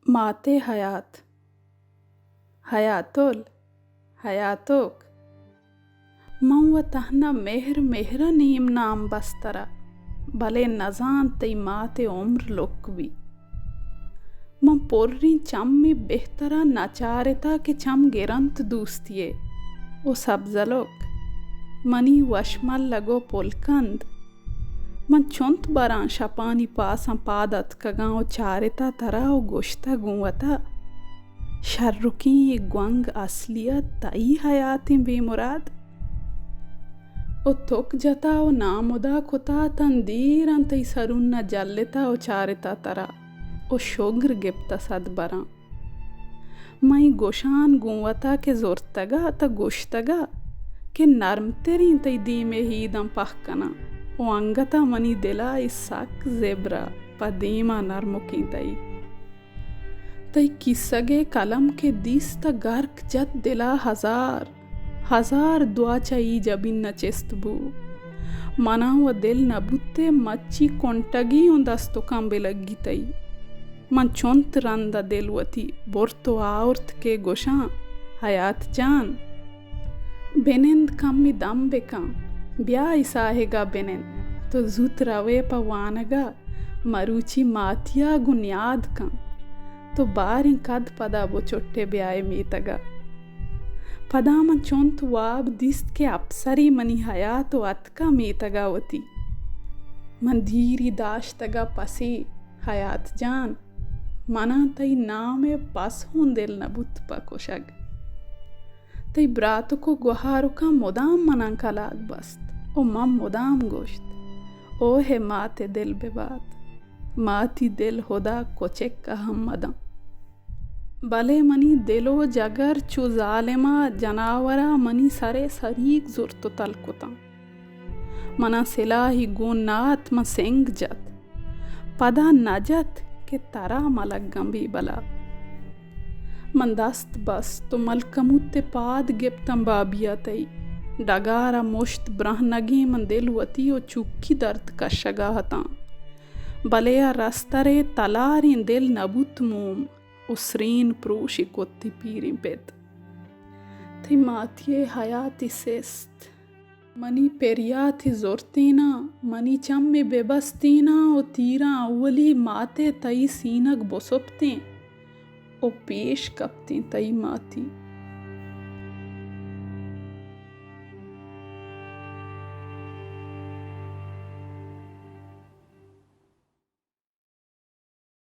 مات ءِ حیات۔ حیاتل، حیاتوک۔ من و تہنا مہر، مہر ءَ نیم نام بست ترا، بلے نزانت تئی مات ءِ عمر لک بی۔ من پریں چمی بہترا نچارتا کہ چم گرنت دوستی ءِ و سبزلک۔ منی وشملگ و پلکند۔ من چنت براں شپانی پاساں پاد اتکگاں و چارتا ترا و گوشتہ گوں وتا، شرکیں اے گونگ اصلیت تئی حیاتیں بے مراد؟ و تک جتا و نامدا کتا تاں دیراں تئی سرون ءَ جلتا و چارتا ترا و شگر گپتہ صد براں۔ من اے گوشان گوں وتا کہ زرتگا تہ گوشتگا کہ نرمتریں تئی دیم ءِ ہیداں پہک کناں و انگتا منی دلا اے سک زبرا پہ دیما نرمکیں تئی۔ تئی کیسگ ءِ قلم کہ دیست تہ گرک جت دلا ہزار ہزار دعا چہ اے جبین ءَ چست بو۔ منا و دل نہ بوت ءُ مچی کنٹگی اوں دستکاں بہ لگی تئی۔ من چنت رند ءَ دل وتی برت و آورت کہ گوشاں، حیات جان، بنند کمی دم بکن، بیا اے ساہگ ءَ بنند، تو زوت روئے پہ وانگ ءَ، مروچی ماتی ءَ گوں نیاد کن، تو باریں کد پدا بچٹے بیائے میتگ ءَ۔ پدا من چنت واب دیست کہ اپسری منی حیات و اتکا میتگ ءَ وتی۔ من دیری داشتگ ءَ پسی، حیات جان، منا تئی نام ءِ پس ہوں دل نہ بوت پہ کشگ۔ تئی براتک و گوہارکاں مدام مناں کلاگ بست و من مدام گوشت، اوہ مات ءِ دل بہ بات، ماتی دل ہدا کچک ءَ ہم مداں۔ بلے منی دل و جگر چو ظالم ءَ جناور ءَ منی سر ءِ سریگ زرت و تل کتاں۔ منا سلاہی گون نہ ات، من سنگ جت۔ پدا نہ جت کہ ترا ملگاں بے بلا۔ من دست بست و ملکموت ءِ پاد گپتاں بابی ءَ تئی۔ ڈگار ءَ مشت برہنگیں من دل وتی و چوکی درد کشگ ءَ اتاں۔ بلے آ رستر ءِ تلاریں دل نہ بوت موم و سرین پروشی کتی پیریں پت۔ تئی ماتی ءِ حیاتی سست۔ منی پریاتی زرتیناں، منی چمی بہ بستیناں و تیراں اولی مات ءِ تئی سینگ بسپتیں و پیش کپتیں تئی ماتی۔